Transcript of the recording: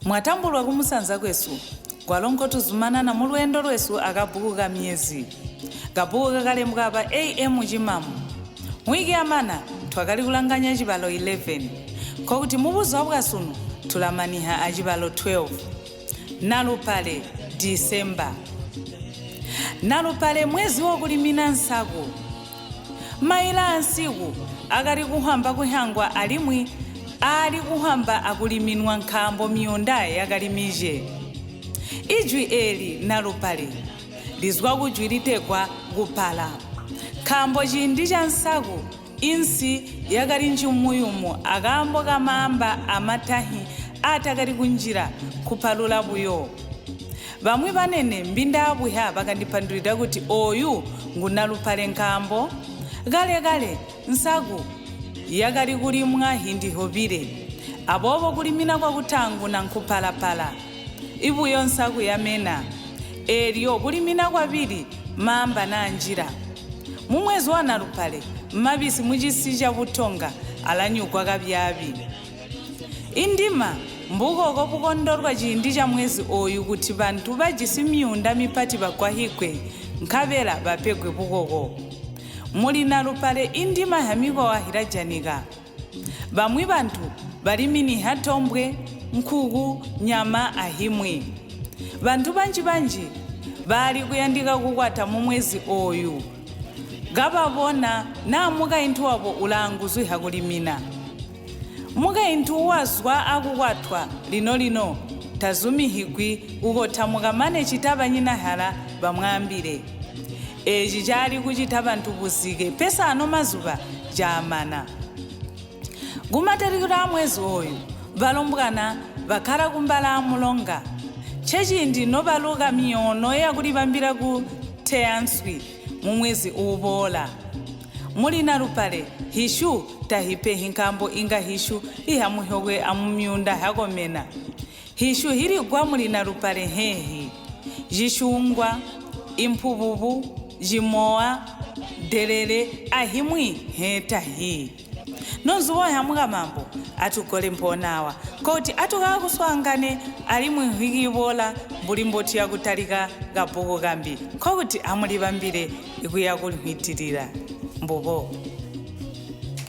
Mwatambulwa kumusanza kwesu, kwalo nkotuzumanana mulweendo lwesu akabbuku ka myezi. Kabbuku kakalembwa aba A.M. Cimamu. Mwiki yamana twakali kulanganya cibalo 11, nkokuti mubuzuba bwasunu tulamaniha acibalo 12. Nalupale, December. Nalupale mwezi wakulimina nsaku. Maila aansiku akali kuhwamba kuhyangwa alimwi aali kuhwamba akuliminwa nkaambo myuunda yakali mice. Ijwi eeli Nalupale lizwa kujwi litegwa kupala, nkaambo ciindi cansaku insi yakali njumuyumu akaambo kamaamba amatahi aatakali kunjila kupalula buyo. Bamwi banene mbindaabuhya bakandipandulwida kuti ooyu ngu Nalupale nkaambo kale-kale nsaku yakali kulimwa hindi hobile, aboobo kulimina kwakutaanguna nkupala-pala ibuyo nsaku yamena, eelyo kulimina kwabili maamba naanjila. Mumwezi wa Nalupale, mabisi mucisi ca Butonga alanyugwa kabyaabi. Indima mbukoko bukondolwa ciindi camwezi ooyu kuti bantu bajisi myuunda mipati bagwahigwe nkabela bapegwe bukoko. Muli Nalupale indima hyamikowa hilajanika. Bamwi bantu baliminiha tombwe, nkuku, nyama ahimwi. Bantu banji-banji baali kuyandika kukwata mumwezi ooyu kababona naa mukaintu wabo ulaanguzu hyakulimina. Mukaintu wazwa akukwatwa lino-lino tazumihigwi kukotamuka mane cita banyinahyala bamwaambile. Eeci caali kucita bantu buzike pesi ano mazuba caamana. Kumatalikilo aamwezi ooyu, balombwana bakkala kumbalaa mulonga. Nceciindi nobaluka myoono yakulibambila kuteya nswi mumwezi uuboola. Muli Nalupale, hishu tahipehi nkaambo inga hishu ihamuhyokwe amumyuunda hyakomena. Hishu hiligwa muli Nalupale nheehi, zhyishungwa, impububu, zhyimowa, delele ahimwi nheetahi. Nonzubo hyamukamambo atugole mpoona awa, nkokuti atukaakuswaangane alimwi nhwiki iboola mbuli mbotuya kutalika kabbuku kambi, nkokuti amulibambile ikuya kunhwitilila. Mbubo.